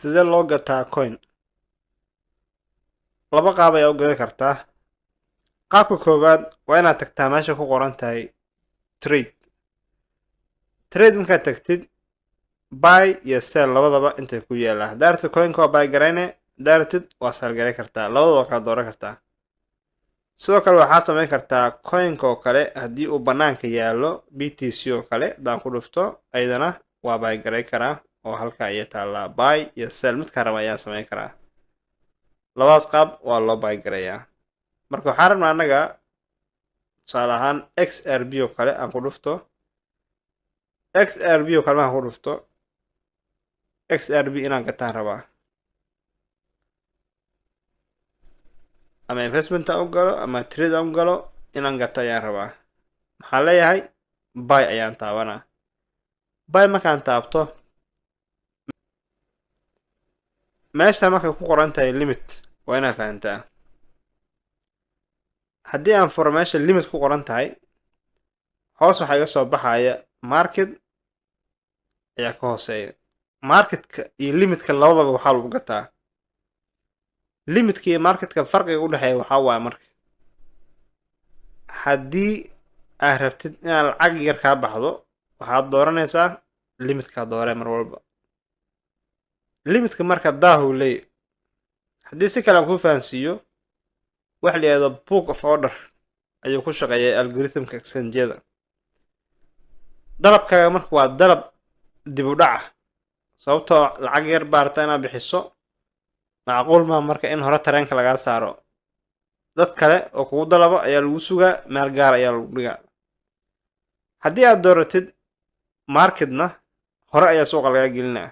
Sidee loo gataa coin? Laba qaab ayaa u gadan kartaa. Qaabka koowaad waa inaad tagtaa meesha ku qoran tahay trade. Trade markaad tagtid, buy iyo sell labadaba intay ku yaalaa. Haddaa rabtid coinka waa buy garayne, haddaa rabtid waa sell garay kartaa. Labadaba waa kala dooran kartaa. Sidoo kale waxaa samayn kartaa coinka oo kale haddii uu banaanka yaallo, BTC oo kale haddaan ku dhufto, ayadana waa buy garay karaa oo halka ayay taallaa. Buy iyo sell midkaa raba ayaa samayn karaa. Labadaas qaab waa loo buy garayaa. Marka waxaan rabnaa annaga tusaale ahaan XRP oo kale aan ku dhufto. XRP oo kale markaan ku dhufto, XRP inaan gataan rabaa, ama investment aan u galo ama trade aan u galo, inaan gato ayaan rabaa. Maxaan leeyahay? Buy ayaan taabanaa. Buy markaan taabto, meesha markay ku qoran tahay limit waa inaad fahantaa. Haddii aan furo meesha limit ku qoran tahay, hoos waxaa iga soo baxaya market ayaa ka hooseeya. Marketka iyo limitka labadaba waxaa lagu gataa. Limitka iyo marketka farqiga u dhexeeya waxaa waaye, marka haddii aad rabtid inaad lacag yar kaa baxdo, waxaad dooranaysaa limitkaa dooree mar walba. Limitka marka daahuu leey. Haddii si kale aan kuu fahansiiyo, waxa la yihahdo book of order ayuu ku shaqeeyaa algorithmka exchange-yada. Dalabkaaga marka waa dalab dib u dhaca, sababtoo lacag yar baa rabtaa inaad bixiso. Macquul maa marka in hore tareenka lagaa saaro. Dad kale oo kugu dalabo ayaa lagu sugaa, meel gaar ayaa lagu dhigaa. Haddii aad dooratid marketna, hore ayaa suuqa lagaa gelinaa,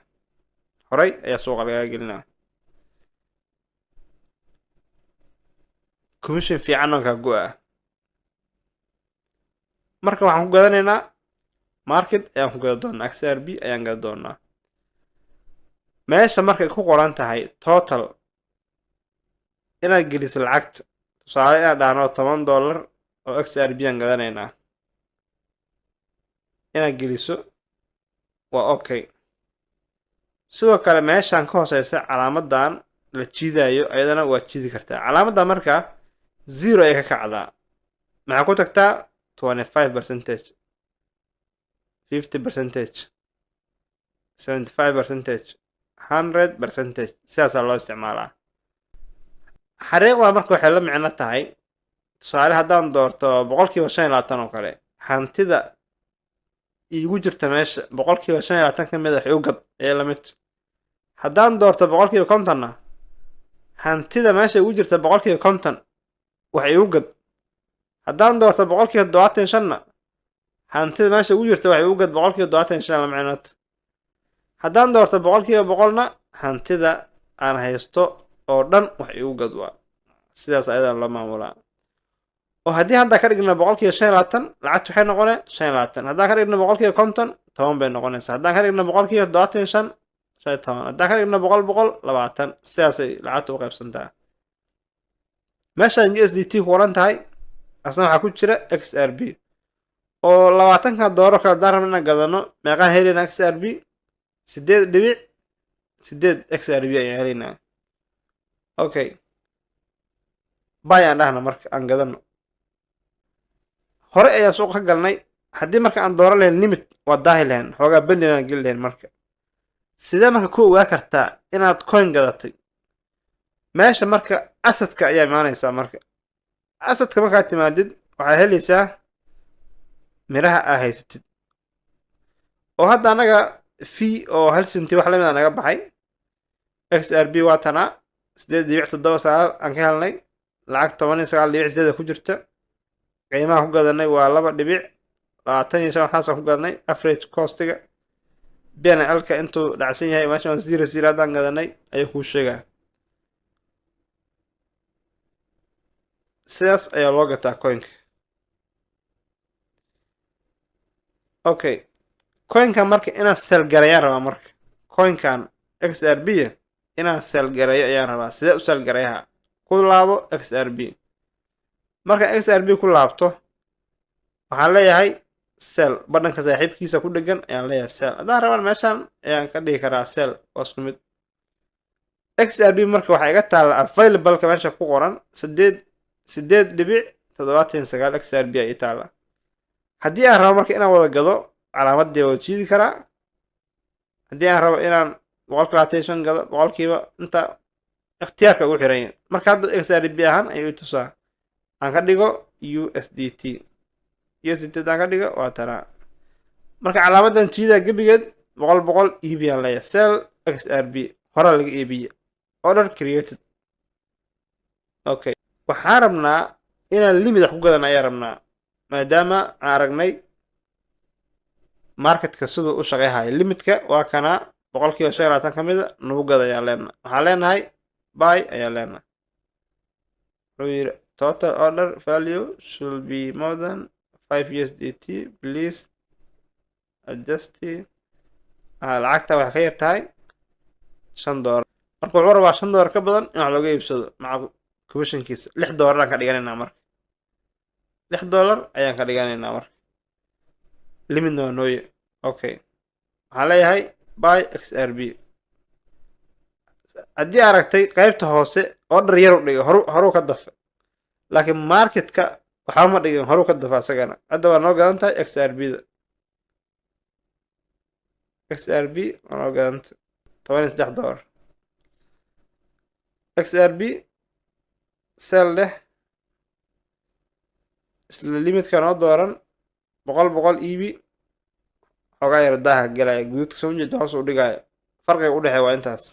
horey ayaa suuqa lagaa gelinaa, commission fiican oo kaa go-a. Marka waxaan ku gadanaynaa market ayaan ku gada doonaa, XRP ayaan gada doonaa. Meesha markay ku qoran tahay total inaad geliso lacagta, tusaale inaad dhahno $10 oo XRP aan gadanaynaa, inaad geliso waa okay. Sidoo kale meeshaan ka hooseysa calaamadan la jiidayo, ayadana waa jiidi kartaa. Calaamaddan marka zero ayay ka kacdaa, maxaa ku tagtaa 25%, 50%, 75%, 100%. Sidaasaa loo isticmaalaa. Xariiqda marka waxay la micno tahay, tusaale haddaan doorto 25% oo kale, hantida iigu jirta meesha 25% ka mid a wax u gad ee la mid. Haddaan doorto 50%-na, hantida meesha igu jirta 50% wax igu gad. Haddaan doorto 75%-na, hantida meesha ugu jirta wax igu gad 75% la micnood. Haddaan doorto 100%-na, hantida aan haysto oo dhan wax igu gad. Waa sidaas ayadaa loo maamulaa. Oo haddii hadda ka dhigno 25%, lacagtu waxay noqonee 25. Haddaan ka dhigno 50%, 10 bay noqonaysaa. Haddaan ka dhigno 75%, 15. Haddaan ka dhigno 100 100, 20. Sidaasay lacagtu u qaybsantaa. Meeshaan USDT ku qoran tahay asna waxaa ku jira XRP oo 20-ka dooro kale. Haddaan rabno inaan gadano, meeqaan helaynaa XRP? 8.8 XRP ayaan helaynaa. Okay, buy aan dhahna. Marka aan gadano, hore ayaan suuqa ka galnay. Haddii marka aan dooran lahayn limit, waa daahi lahayn xoogaa, pending aan geli lahayn. Marka sidee marka ku ogaa kartaa inaad coin gadatay? Meesha marka assetka ayaa imaanaysaa. Marka assetka markaad timaadid, waxaad helaysaa miraha aa haysatid. Oo hadda annaga fee oo 1 centi wax lamid a naga baxay. XRP waa tanaa, 8.79 aan ka helnay, lacag 19.8 ku jirta. Qiimaha ku gadanay waa 2.25, waxaasaan ku gadanay. Average costiga, PnL-ka intuu dhacsan yahay meesha waa 00 haddaan gadanay ayuu kuu sheegaa. Sidaas ayaa loo gataa coinka. Okay, coinkan marka inaan sell gareeyaan rabaa. Marka coinkan XRP inaan sell gareeyo ayaan rabaa. Sidee u sell gareeyaha? Ku laabo XRP. Marka XRP ku laabto, waxaan leeyahay sell. Badhanka saaxiibkiisa ku dhegan ayaan leeyahay sell. Haddaan rabaan meeshan ayaan ka dhigi karaa sell, waa isku mid. XRP. Marka waxaa iga taalla available-ka meesha ku qoran 8.79 XRP ay taalla. Haddii aan rabo marka inaan wada gado, calaamadii waa jiidi karaa. Haddii aan rabo inaan 125% gado, boqolkiiba inta ikhtiyaarka ugu xiran yahay. Marka hadda XRP ahaan ayuu i tusaa. Aan ka dhigo USDT. USDT haddaan ka dhigo, waa tanaa. Marka calaamadan jiidaa gebigeed, 100 100 iibiyaan leeyahay. Sell XRP, horaa laga iibiye. Order created. Okay, waxaan rabnaa inaan limit wax ku gadan ayaa rabnaa, maadaama aan aragnay marketka siduu u shaqeyhayo. Limitka waa kanaa, 25% ka mida nagu gad ayaa leenahay. Waxaan leenahay buy ayaa leenahay. Wuxuu yidhi, "Total order value should be more than 5 USDT, please adjust." Lacagta waxay ka yar tahay $5. Marka wuxuu rabaa $5 ka badan in wax looga iibsado maca commissionkiisa. $6 aan ka dhiganaynaa. Marka $6 ayaan ka dhiganaynaa. Marka limitna waa nooye. Okay, waxaan leeyahay buy XRP. Haddii aragtay qaybta hoose, order yar u dhigay, horu ka dafa, laakiin marketka waxba ma dhigin, horu ka dafa isagana. Hadda waa noo gadan tahay XRP da. XRP waa noo gadanta $13. XRP sell leh, isla limitka noo dooran, 100 100 iibi. Xoogaa yar daaha galaya guduudka soo jeeda, hoos u dhigaya. Farqiga udhexeeya waa intaas.